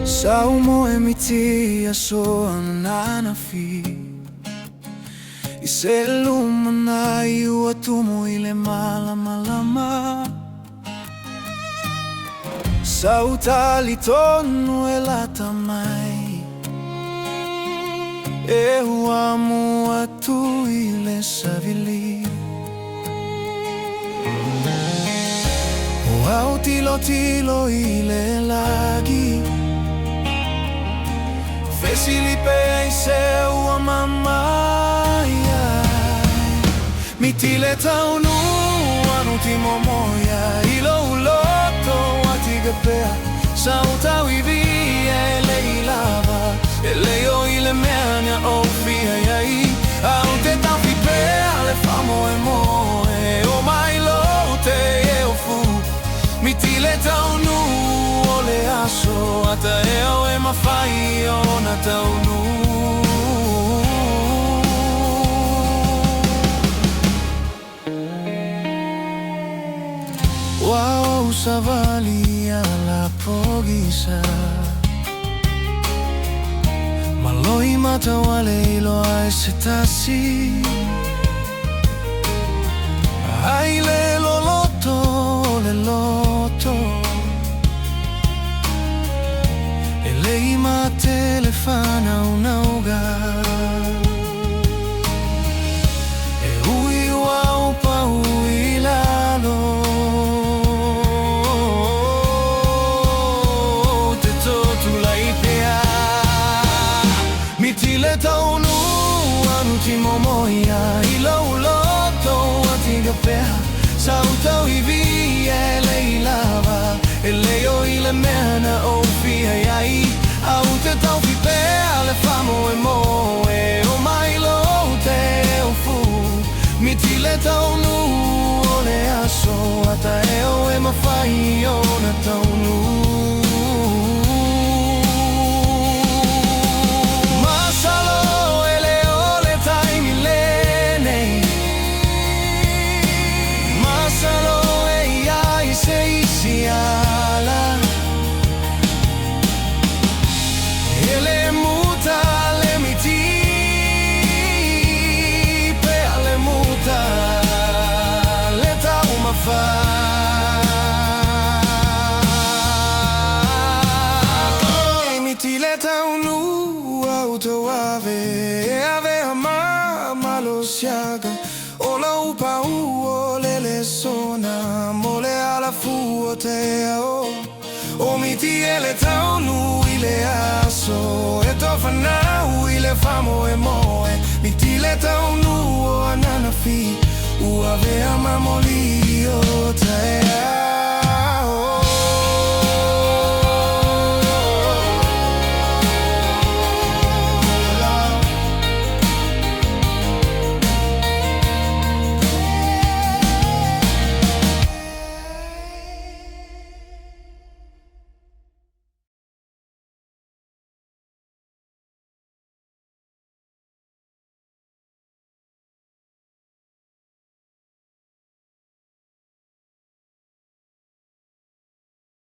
Sa u moe miti aso ananafi, I se lumanai ua tumu i le malamalama. Sa u talitonu e lata mai, E huamu atu i le savili. O au tilotilo i le lagi, Fesili pea i se ua mamai ai. Miti le taunu anu ti momoia, I lou loto atiga pea. Sa u tauivi e le i lava, E le o i le mea na ou fia iai. Ae ou te taofi pea le faamoemoe, O mai lou te e ofu. Miti le taunuu o le aso, A taeao e mafai ona taunuu. Ua ou savali ala pogisa, Ma loimata ua le iloa ai se tasi. Ai le loloto o le loto, E le i mate le whanaunauga. E ui ua ou pau i lalo, Ou te totulai pea. Miti le taunuu anu ti momoia, I lou loto atiga pea. Sa u tauivi e le i lava, E le o i le mea na ou fia iai. Ae ou te taofi pea le faamoemoe, O mai lou te ofu. Miti le taunuu o le aso, A taeao e mafai ona taunuu. Masalo e le o le taimi lenei, Masalo e i ai se isi ala. E le muta le miti pea le muta le taumafa. Miti le taunuu au tauave, E avea ma malosiaga. O lou pau o le lesona mo le alafua o taeao. O miti e le taunuu i le aso, E tofanau i le faamoemoe. Miti le taunuu o ananafi, Ua avea ma moli o taeao.